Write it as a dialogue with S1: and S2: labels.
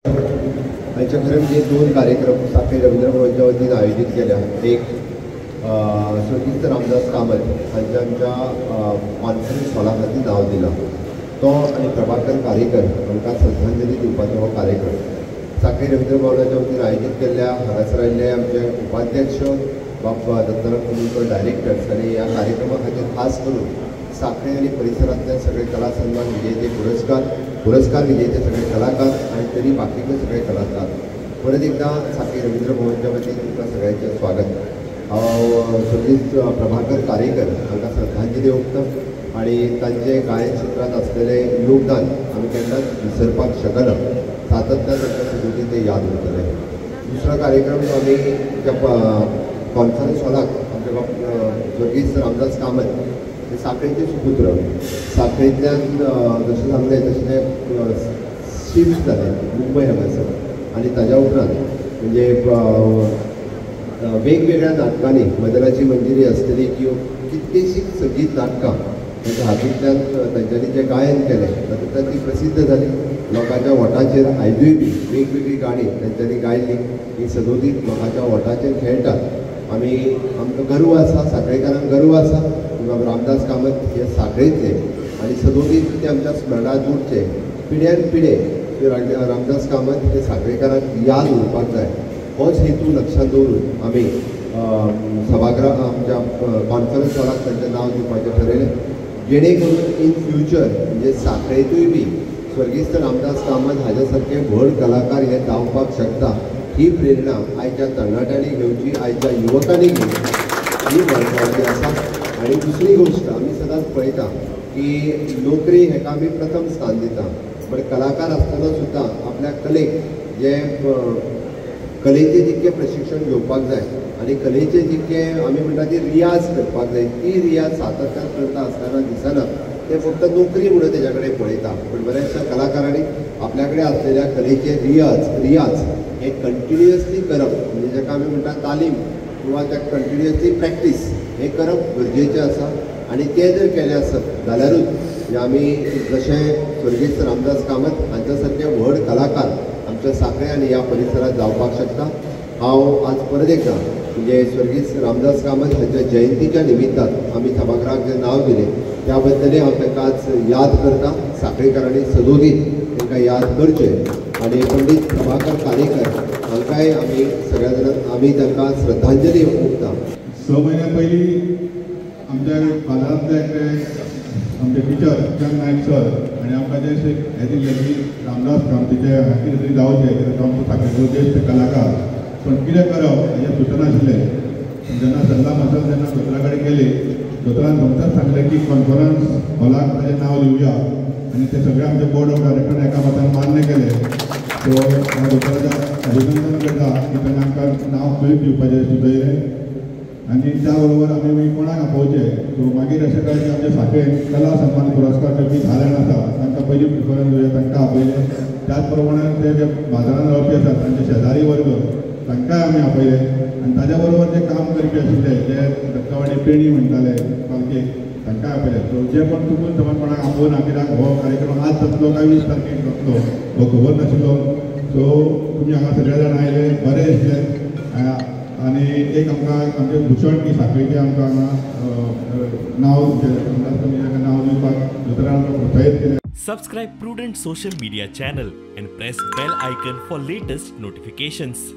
S1: आयचे खरें म्हणजे दोन कार्यक्रम साखळी रवींद्र भवनच्या वतीन आयोजीत केल्या. एक स्वर्गीस्त रामदास कामत हांच्या आमच्या कॉन्फरन्स हॉला खातीर नांव दिलां तो आनी प्रभाकर कारेकर हांकां श्रद्धांजली दिवपाचो हो कार्यक्रम साखळी रवींद्र भवनाच्या वतीन आयोजीत केल्ल्या हांगासर आयिल्ले आमचे उपाध्यक्ष बाब दत्ताराम कुंडलकर डायरेक्टर्स आनी ह्या कार्यक्रमा खातीर खास करून साखळी आनी परिसरांतले सगळे कला सन्मान विजेते पुरस्कार विजेते सगळे कलाकार आनी तरी बाकीचे सगळे कलाकार परत एकदा साखळी रवींद्र भवनच्या वतीन तुमकां सगळ्यांचें स्वागत. हांव स्वर्गीस्त प्रभाकर कारेकर हांकां श्रद्धांजली ओंपता आनी तांचें गायन क्षेत्रांत आसलेलें योगदान आमी केन्नाच विसरपाक शकना, सातत्यान तांकां सदोदीत तें याद उरतलें. दुसरो कार्यक्रम जो आमी त्या कॉन्फरन्स हॉलाक आमच्या स्वर्गीस्त रामदास कामत हे साखळीचे सुपुत्र, साखळींतल्यान जशें सांगलें तशें ते शिफ्ट जाले मुंबय हांगासर आनी ताज्या उपरांत म्हणजे वेगवेगळ्या नाटकांनी मदनाची मंजिरी आसतली किंवा कितलीशीं संगीत नाटकां तांच्या हातूंतल्यान तांच्यांनी जें गायन केलें तातूंतल्यान ती प्रसिद्ध जाली. लोकांच्या वोटाचेर आयजूय बी वेगवेगळीं गाणी तांच्यांनी गायल्ली ही सदोदीत लोकांच्या वोटाचेर खेळटात. आमी आमकां गर्व आसा, साखळेकारांक गर्व आसा बाबा रामदास कामत हे साखळेंतले आनी सदोदीत ते आमच्या स्मरणांत उरचे, पिढ्यान पिढे रामदास कामत हे साखळेकारांक याद उरपाक जाय. होच हेतू लक्षांत दवरून आमी सभागृह आमच्या कॉन्फरन्स हॉलाक तांचें नांव दिवपाचें ठरयलें, जेणे करून इन फ्युचर म्हणजे साखळेंतूय बी स्वर्गीस्त रामदास कामत हाज्या सारके व्हड कलाकार हे जावपाक शकता ही प्रेरणा आयच्या तरणाट्यांनी घेवची, आयच्या युवकांनी घेवची ही म्हत्वाची आसा. आनी दुसरी गोश्ट आमी सदांच पळयता की नोकरी हेका आमी प्रथम स्थान दिता, पण कलाकार आसतना सुद्दां आपल्या कलेक जे कलेचें जितकें प्रशिक्षण घेवपाक जाय आनी कलेचें जितकें आमी म्हणटा ती रियाज करपाक जाय ती रियाज सातत्यान करता आसतना दिसना, ते फक्त नोकरी म्हणून तेज्या कडेन पळयता. पूण बऱ्याचशा कलाकारांनी आपल्या कडेन आसलेल्या कलेचे रियाज हे कंटिन्युअसली करप म्हणजे जाका आमी म्हणटा तालीम किंवा त्या कंटिन्युअसली प्रॅक्टीस हें करप गरजेचें आसा. आनी तें जर केलें आसत जाल्यारूच म्हणजे आमी जशें स्वर्गीस्त रामदास कामत हांच्या सारके व्हड कलाकार आमच्या साखळे आनी ह्या परिसरांत जावपाक शकता. हांव आज परत एकदां म्हणजे स्वर्गीस्त रामदास कामत हांच्या जयंतीच्या निमित्तान आमी सभागृहाक जें नांव दिलें त्या बद्दलय हांव तांकां आज याद करता. साखळेकारांनी सदोदीत तांकां याद करचें आनी पंडीत प्रभाकर कारेकर हांकांय आमी सगळ्या जाणां आमी तांकां श्रद्धांजली ओंपता.
S2: 6 म्हयन्या पयलीं आमच्या बाजारांतले एकटे आमचे टिचर चंद नायक सर आनी आमकां जे हें दिल्लें की रामदास कामतीचें कितें तरी जावचें, कित्याक तो आमचो साखळेचो ज्येश्ठ कलाकार, पूण कितें करप हेजें सुचनाशिल्लें. जेन्ना सल्ला मसल जेन्ना दोतोरा कडेन गेली, दोतोरान सोमतेंच सांगलें की कॉन्फरन्स हॉलाक ताजें नांव दिवया आनी ते सगळे आमचे बोर्ड ऑफ डायरेक्टर एका मतान मान्य केलें. सो हांव दोतोराचें अभिनंदन करता की ताणें आमकां नांव खंय दिवपाचें सुचयलें आनी त्या बरोबर आमी कोणाक आपोवचें. सो मागीर अशें कळ्ळें की आमच्या साखळेन कला सन्मान पुरस्कार दिवपी 10 जाण आसा, तांकां पयलीं प्रिफरन्स दिवया, तांकां आपयलें. त्याच प्रमाणे ते जे बाजारांत रावपी आसात तांचे शेजारी वर्ग तांकांय आमी आपयले आनी ताज्या बरोबर जे काम करपी आशिल्ले जे दत्तवाडी पेणी म्हणटाले पालखेक तांकांय आपयले. सो जे कोण चुकून समज कोणाक आपोवना, कित्याक हो कार्यक्रम आज जातलो काय 20 तारखेक जातलो हो खबर नाशिल्लो. सो तुमी हांगा सगळे जाण आयले, बरें दिसलें. आनी एक आमकां आमचें भूषण की साखळीचें आमकां हांगा नांव नांव दिवपाक दोतोरान आमकां प्रोत्साहीत केलें.
S3: Subscribe Prudent Social Media channel and press bell icon for latest notifications.